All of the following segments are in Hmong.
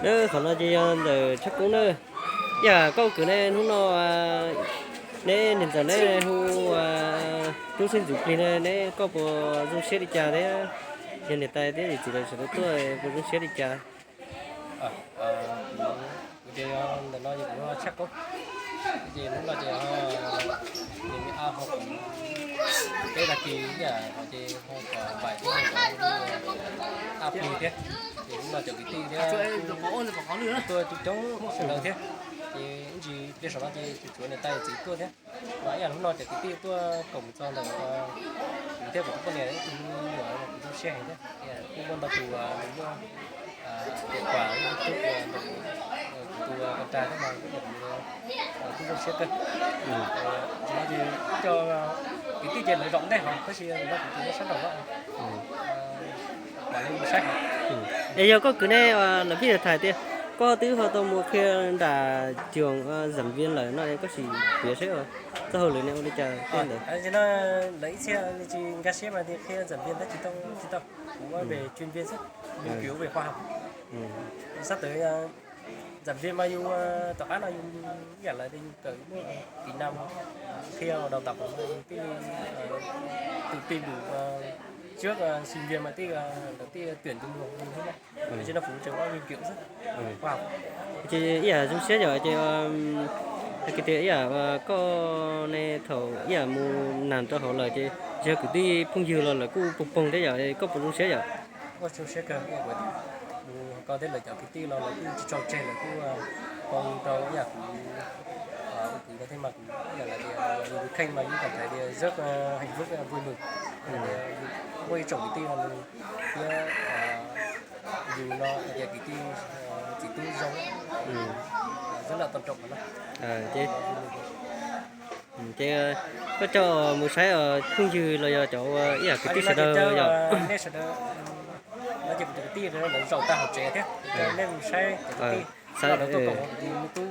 Qhov no ces yog ntawm Tshaj Koob na. Yog koj kwv ne, hnub no neb niam ntxawm neb hu tub xeeb ntxwv plig ne, neb koj puas zoo siab li cas thiab? Yog niam tais thiab yawm txiv lawv sawv daws tuaj puas zoo siab li cas? Kuv ces ntawm no ces kuv hu Tshaj Koob, ces hnub no ces ho nws me ab ho peb tag kis ib yam no ces ho kom npaim thiab, ab plig thiab, ces hnub no cov kwv tij thiab tuaj coob coob sawv daws thiab, ces ib ntsis pliag saum no ces tsuas tshuav niam tais txiv tuaj thiab. Mas ib yam hnub no cov kwv tij tuaj koom mus txog ntawm kuv thiab kuv tus poj niam ib tug me nyuam, kuv zoo siab heev thiab. Kuj muaj ntau tus nws muaj tiam kuam ib tug ntawm kuv tus ko tas thiab mas kuj zoo siab kawg. Tam sim no ces cov kwv tij ces lawv zaum ntej hos tab sis no kuv tus nyob sab nraum no. Mam li mus saib hos. Es yog koj kwv ne, lawv pheej tham tias koj twb ho tau mus qhia nram trường giảng viên lawm no, koj sim piav saib txoj hauj lwm ne ua li cas tej ntawd. No lawv ib txhia tsis nkag siab mas tias qhia giảng viên tab tsis tau, tsis tau. Kuv về chuyên viên xwb, yus kiểu về khoa học. Sắp tới giảng viên mas yus tom qab no yus ib yam lawv tias yus kawm muaj kỹ năng qhia đào tạo, yus thiaj li tự tin đủ trước sinh viên mà thiaj đầu tiên tuyển được một người. Tab sis no kuv trường khoa học nghiên cứu xwb, khoa học. Ces ib yam zoo siab yom, ces hais kiag tias ib yam koj ne thaum ib yam mus nag rau hauv lawm ces yog kwv tij phooj ywg los lawv kuj pog poog thiab yom, koj puas zoo siab yom? Zoo siab kawg, kuv tus koj thiab lawv cov kwv tij los lawv kuj tsis tso tseg, lawv kuj pog rau ib yam kuv, kuv no thiab mas kuv ib yam lawv tias yus tus kheej mas yus cảm thấy tias rất hạnh phúc vui mừng, muaj ib tsoom kwv tij thiab yus no hais tias kwv tij txiv tub zoo, rất là tôn trọng no. Ces koj coj mus saib phooj ywg los yog cov ib yam kwv tij sawv daws yom? Nej sawv daws, no ces kuv tus kwv tij lawv zaum tag hauv tsev thiab, nej mus saib cov kwv tij, lawv tuaj koom kuv tus me tub,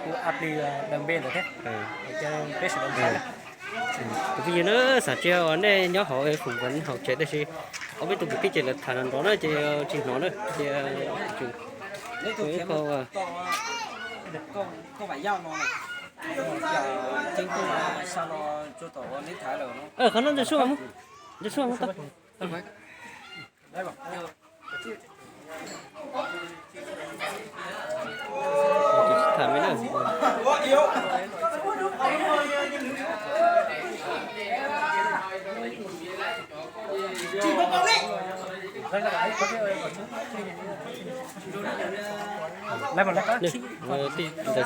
kuv a plig daws npe ntawd thiab, ces peb sawv daws mus saib. Tus phooj ywg na, xav tsis tau nej nyob hauv phỏng vấn hauv tsev tab sis ob peb tug kwv tij ces lawv tham nrov na ces tsis hnov na ces ib qho. Qhov no ntawm suab, ntawm suab tham me na. Ntawm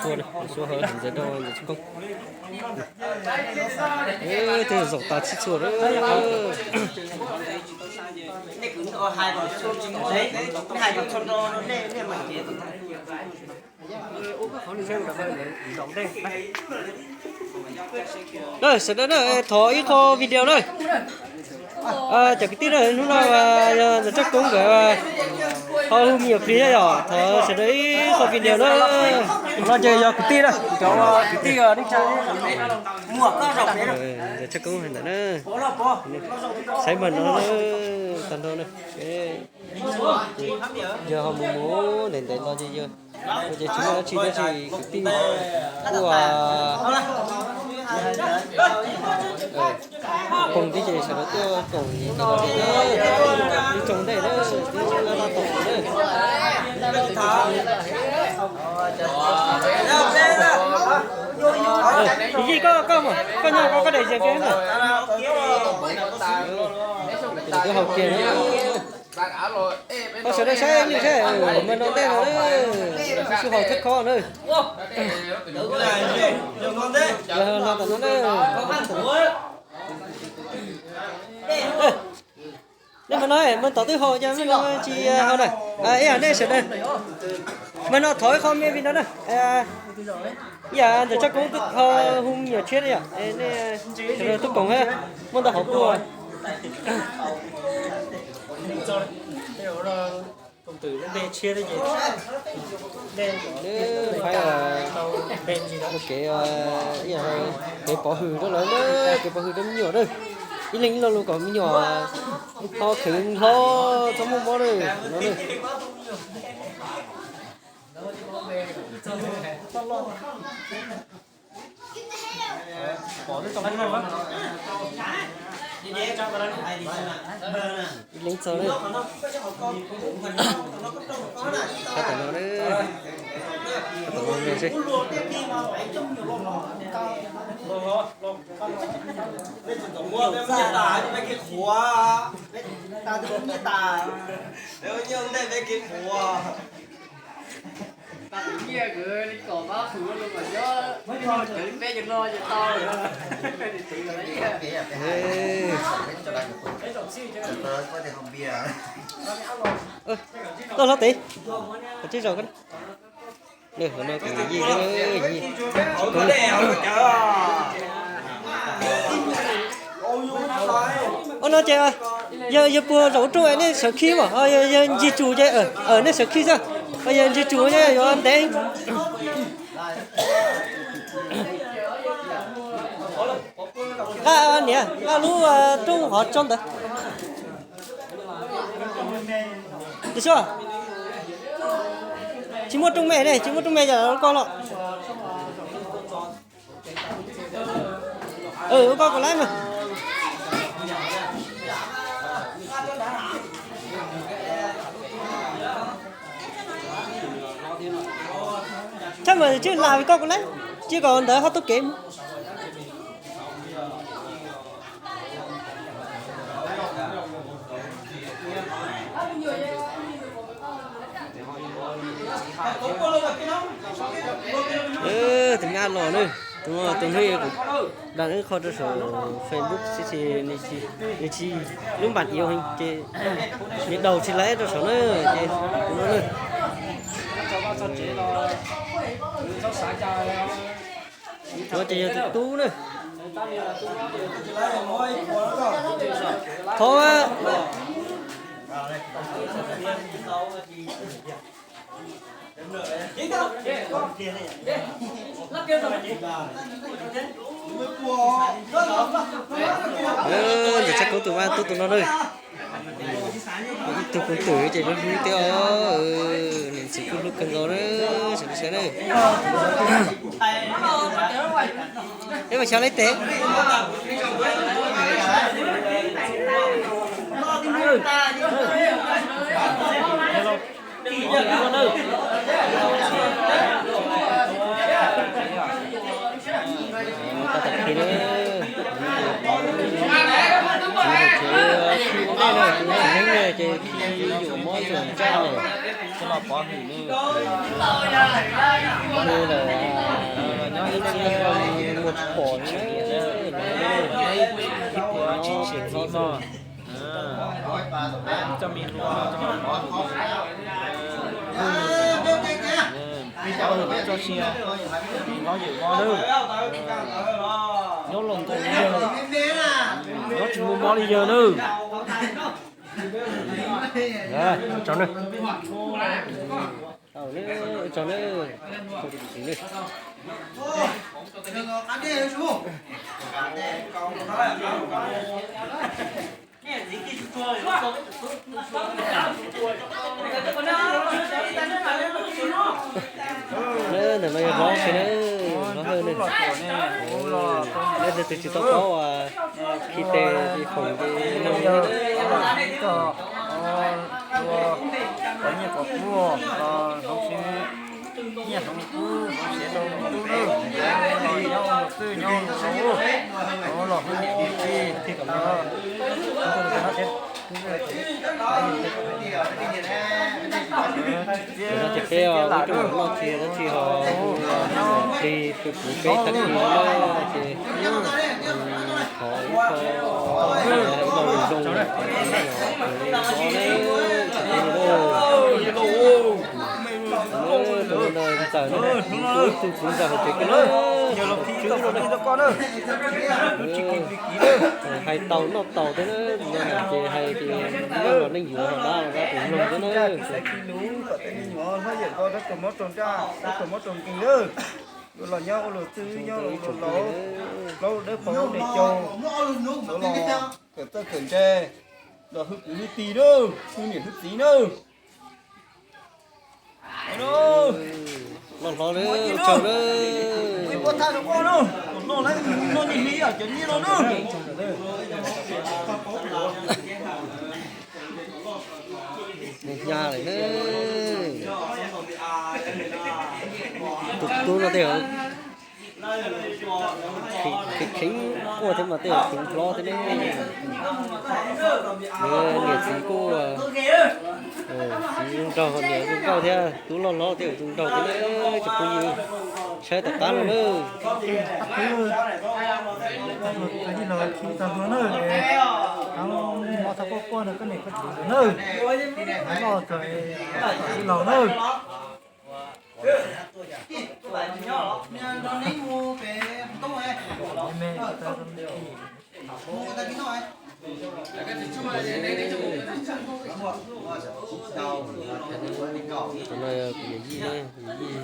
suab, ntawm suab hawv ntawm rau ntawm tsis koob. Twb zaum tas txhij txhua lawm. Sawv daws na, thov ib qho video na. Cov kwv tij na, hnub no yog ntawm Tshaj Koob nkawd ho hu me nyuam plig thiab yom, thov sawv daws ib qho video na. No ces yog kwv tij na, cov kwv tij nej tsa, ntawm Tshaj Koob ntawm na, saib mas no tag nrho na. Yog ho mus mus ntev ntev no ces yog, ces tsis muaj dab tsi tab sis kwv tij kuj koom tib ces sawv daws tuaj koom ib tsoom ntej na, twb laj laj tom na. Yij, koj, koj, koj nyob koj, koj daim yees kiag na. Twb haus kiag na. Koj sawv daws saib nyuj saib, mas no ntej no, sib haus thawj khob na. Yog no tom no na. Nej mas no, mas tom twb haus cas mas no tsis haus na. Ib yam nej sawv daws mas no thov ib qho me video na. Ib yam ntawm Tshaj Koob ho hu me nyuam tshiab na yom, nej sawv daws tuaj koom thiab, muaj ntau hauv tuaj. Tus tshiab, ua kev, kev pov hwm rau lawv na, kev pov hwm rau me nyuam na. Ib leeg ib lo lus kom me nyuam ho kheev hlo, txhob muaj mob na, no na. Ib leeg txog lawm. Koj tom no, koj tom no seb. Koj hlob tes, koj tsib zaug koj. Nws hauv no kuv yij, yij. Ua no ces yog, yog puag zaum ub rooj nej sawv khib mas, yog ntsig tsus ces nej sawv khib xwb. Yog ntsig tsus ces yuav ntev. Nqa niam, nqa lub rooj hov tso ntawd. Tias xyuas, tsis muaj rooj me ne, tsis muaj rooj me yog koj los. Ua koj kom laib mas. Txhaj mas tsis lam koj kom laib, cia kom ntawd ho taug kev mus. Tus me ab los na, tus no tus hnub kuv dam wb qho rau saum Facebook xwb ces nws tsis, lub npam iv heev ces nws daus tsis laib rau saum na, ces tus no na. Tus no ces yog tus tub na. Thov, ntawm Tshaj Koob tus vaj tub tus no na. Ib tug koom twm ces lub hlub thiab os, niam ntxim kuj hlub kawg nkaus na, sawv daws saib na. Peb mas xyov leej twg. Tau tam khi na, txiv hais tias khi ua ntej na, txiv hais heev na ces khi yuav mob txog ntsaj na, tsis los pov hwm na. Nws lawm, nyob ib txhiab muag tsis pom na, ib puas no tsis txiv no. Coj me hlua, coj me hlua, coj sia, me hlob yawm hlob nawb. Nyob los nkaus li yawg, nyob tsis muaj mob li yawg nawb. Tsaug nawb. Tsaug nawb. Ntawm no yog hlob xwb na, hlob Hawj na. Neb leej twg tsis tau paub uas khi tes ces foom ces nug. Nyiaj kom pub, hloov siab, nyiaj hloov pub, hloov siav rau tub nawb. Nyob ua txwj nyob ua laus, los hu niam hu txiv. Ces peb ua ib tug noj txiv dab tsi ho plig tus kuv peb tag kis no ces thov ib qho ib lo lus zoo ntawm ntxawm no, ib tug kuv ntxawm hais tias koj na, hais tau noj tau thiab na, ces hais tias noj los neej yuav ho dab los dab tus mloog thiab na. Kom tej me nyuam hlob yawm nkaus rau mob rau nraj, rau mob rau nkeeg lawm. Yuav los nyob ua luag txwj nyob ua luag laus, plaub dawb paug dej caug, yuav los kawm txawj kawm ntse, los hwj kwv hwj tij nawb, hwj niam hwj txiv nawb. Hlob na, ua tsaug na. Hnyav lawm na. Tus tub no tej zaum kheev kheev quaj thiab mas tej zaum kheev hlob thiab ne. Niam txiv kuj, txiv zoo nraug, niam zoo nkauj thiab, tub loj hlob tej zaum zoo nraug thiab na. Tsoom phooj ywg, saib tom qab no na. Tus no yog kuv yawm yij na, yawm yij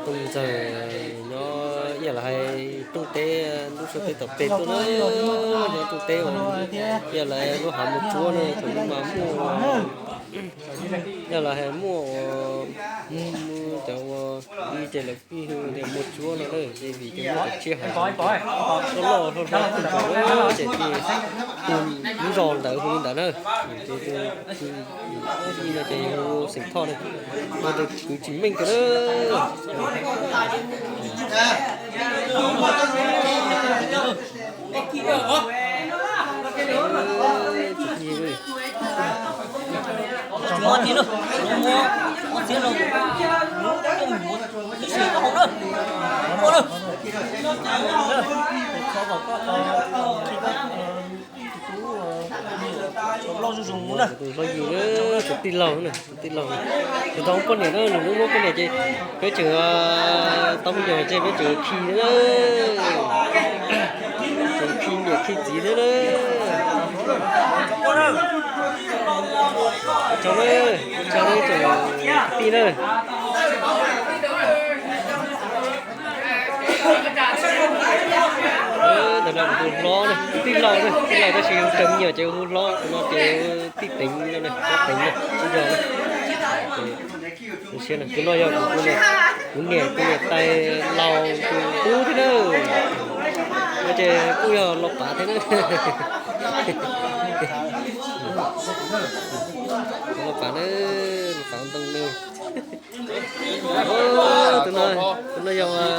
Tooj Ntxawg, nyob ib yam li hais Tooj teb, lub Suav teb tom pem tuaj na, nyob Tooj teb uas ib yam li lub hav Muas Tsuab na, thaum ub mas muaj, ib yam li hais muaj ua, cov ua, ib ces lawv kuj hu tias Muas Tsuab no na, ces vim tias muaj cov tsiaj hav zoov loj loj hlob hlob kawg nkaus na, ces tus, tus lub zos ntawd hu li ntawd na. Ces tus, tus yawm yij no ces hu Xeem Thoj na, ua tus kwv tsis meej kawg na. Tus hlob yug na, tus tij laug na, tus tij laug na, tus tau muab poj niam na, nws lub muab poj niam ces peb tseem tau me nyuam ces peb tseem khi na, tseem khi niam khi txiv thiab na. Tsaug na, tsaug na, tseem tij na. Ntawm no kuv tus hlob na, tij laug na, tij laug tab sis yug raws me nyuam ces hu hlob, tus no ces tij Teev no, hlob Teev no, tus yog na. Tus no yog kuv, kuv niam, kuv niam tais laus tus tub thiab na. No ces kuj yog Lauj Pav thiab na. Lauj Pav na, Lauj Pav Ntoo na. Tus no, tus no yog tus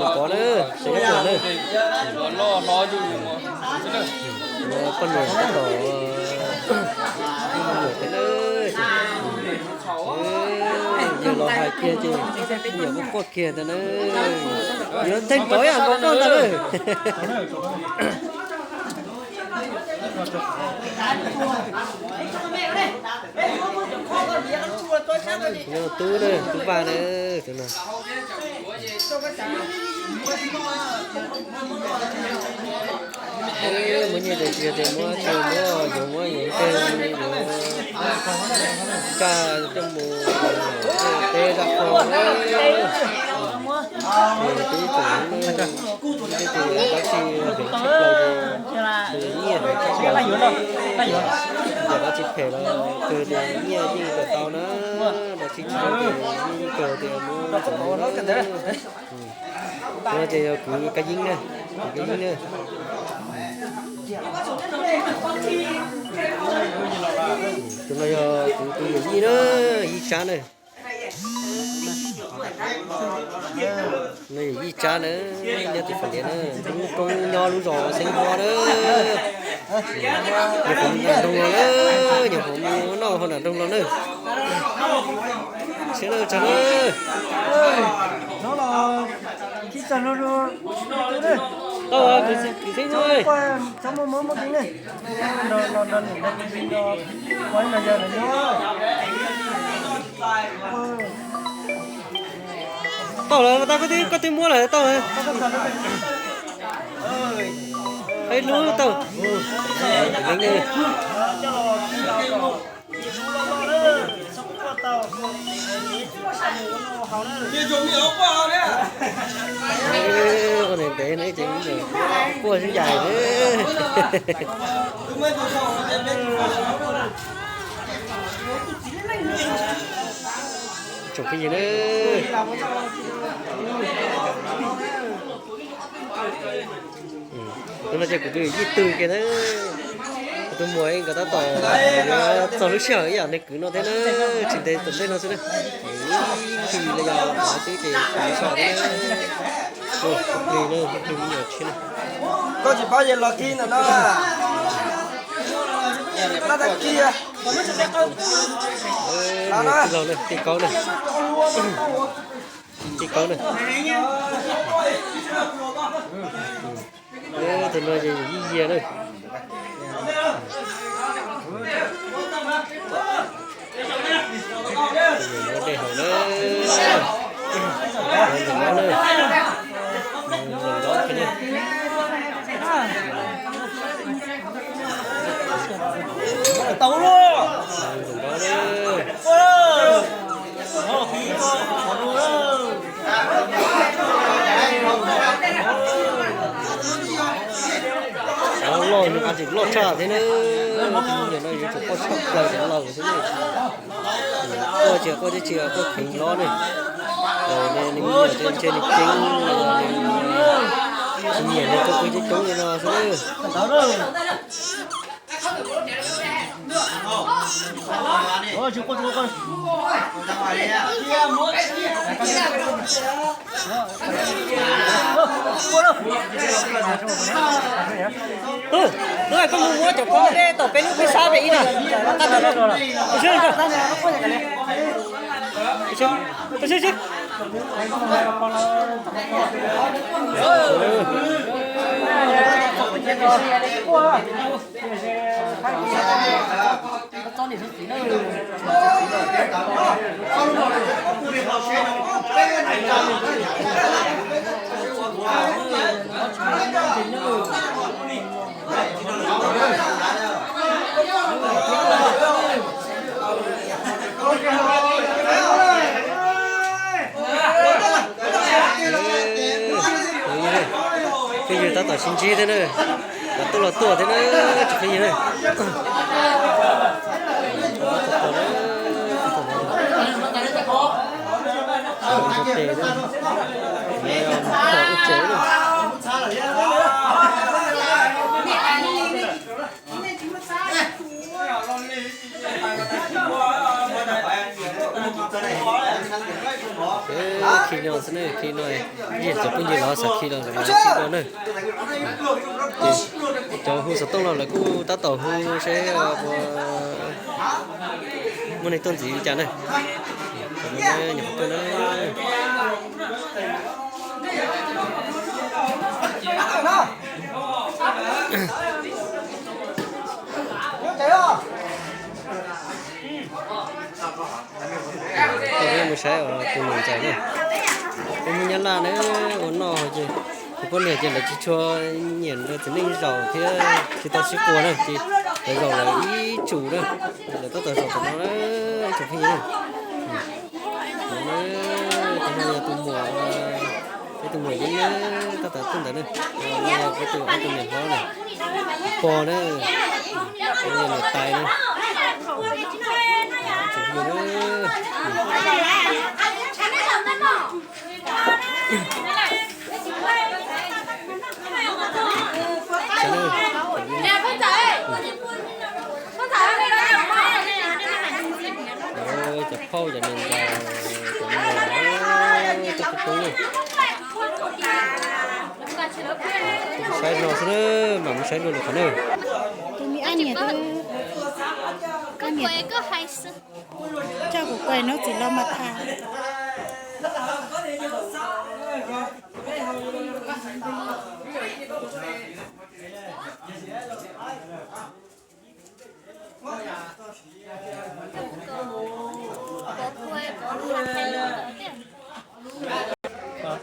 pov na, tus pov na. Poj niam tab tom, poj niam thiab na. Yog los hais kiag ces me nyuam kuj quaj kiag ntag na. Yuav theej rov ib yam nkaus koj ntag na. Tub na, tub Vaj na, tus no. Muab nyiaj tes tsis yog tias muab, tsis muab, yuav muab yuav nqaij, yuav nraj coj mus teb zaj qhua. Ces twb tseem hnub, twb tseem dab tsi heev tshaj plaws ces nyiaj heev tshaj plaws. Yam dab tsi phem los kawg tias nyiaj yeej kawm tau na, dab tsi tsis zoo ces yeej kawg tias muab txov mus na. Tus no ces yog kuv Kab Yeeb na, kuv Kab Yeeb na. Tus no yog kuv tus yawm yij na, Yij Tsab na. No yog Yij Tsab na, nyob tim Fam Lias na, lub roob nyob lub zos Xeeb Huab na. Nyuam qhuav mus nram nroog los na, nyuam qhuav mus noj hauv nram nroog los na. Sawv daws tsawg na. Tau, kwv tij, tau lawm, tau, koj twb muab lawm, tau lawm. Ib lub tau. Ua niam ntev no ces quaj sib yais. Phooj ywg na, tus no ces kuv tus yij twg kiag na. Kuv tus muam nkawd tab tom yuav txog lub sij hawm ib yam nws kwv no thiab na, tsis ntev tom ntej no xwb na. Ib ntsis li yog qhov twb ces kuv so thiab na. Plig na, plig me nyuam tshiab na. Koj tsis paub ces los kiag ntawm no. Tij laug na, tij Kaub na. Tij Kaub na. Tus no ces yij Yias na. Dej haus na. Ntxoov Nkaub na. Ntxoov Nkaub na. Loj, loj tshaj thiab na. Tus me nyuam no yuav tsum quaj tshaj plaws cov laus xwb na. Quaj tsis quaj twb tsis quaj kheev hlob ne. Nws me nyuam ntshe nws ceeb, nyiam nws tus kwv coob coob li no xwb na. Tub, tub, koj mus muab cov khob dej tom peb lub peb sab pem ib na. Tus sib, tus sib, tus sib. Phooj ywg tab tom sib ntsib thiab na, los tuaj los tuaj thiab na, tsoom phooj ywg na. Khi no xwb na, khi no, ib yam cov phooj ywg los xav khi los lawv khi no na. Cov hu xov tooj los lawv kuj tab tom hu seb puas muaj neeg tuaj ntxiv li cas na. Nyuam qhuav tuaj na. Mus saib tus niam ntxawm na, tus Hmoob Nyab Laj na, ua noj ces tus poj niam ces lawv tsis tshua nyiam txiv neej zaum thiab tsis tau sib puas na, ces lawv zaum lawv ib tsum na, lawv tab tom zaum tom no na, ib tsoom phooj ywg na. Tus no yog tus muam, peb tus muam Yeeb na, tab tom tuaj ntawd na. Peb tus ob tug niam hlob na, pog na, niam tais na. Cov phauj cov niam ntxawm, cov muam, cov phooj ywg, saib no xwb na, mam mus saib dua lwm qhov na. Tus me ab niam, ab niam, coj kuv pais nub txiv los mas tham.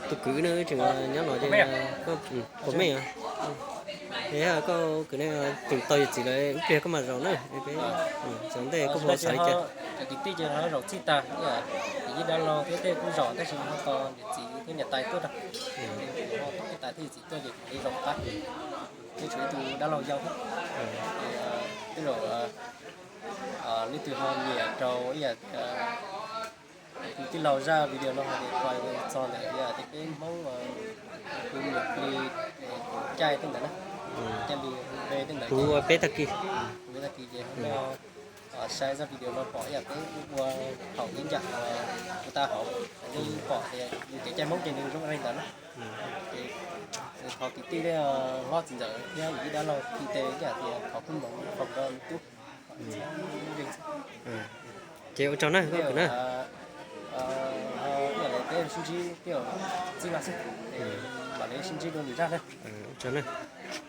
Tus kwv na, tseem nyob no ces koj, Quav Meej, koj kwv na, twb tau yawm txiv lawm, ib pliag koj mam zaum na, zaum ntej koj puas xav li cas? Cov kwv tij ces zaum txij tas, yij dab laug thiab tej kuj zaum tab sis ho tos yawm txiv thiab niam tais tuaj na. Ho tos niam tais thiab yawm txiv tuaj ces kuv li zaum qab. Twb tshuav ib tug dab laug yau thiab. Tej zaum leej twg ho nyiam rau ib yam Kuv tij laug zaj video no hais tias txog ntawm tias peb Hmoob hu niam plig caij tej ntawd na, caij li ve tej ntawd. Kuv ua peb tag kis, kuv tag kis ces saib zaj video no pom ib yam peb ua thaum ib ncam ua tau hauv, yeej pom tias nws kev caij Hmoob ces nws zoo li ntawd na. Ces thov kwv tij thiab hlob txiv ntxawm thiab ib dab laug ti tes ib yam tias thov kuj npoo foom rau nws tub. Ces ua tsaug na, koj kwv na. Ib yam li peb sib ntsib tij laug xwb, mam li sib ntsib dua lwm zaj na. Ua tsaug na.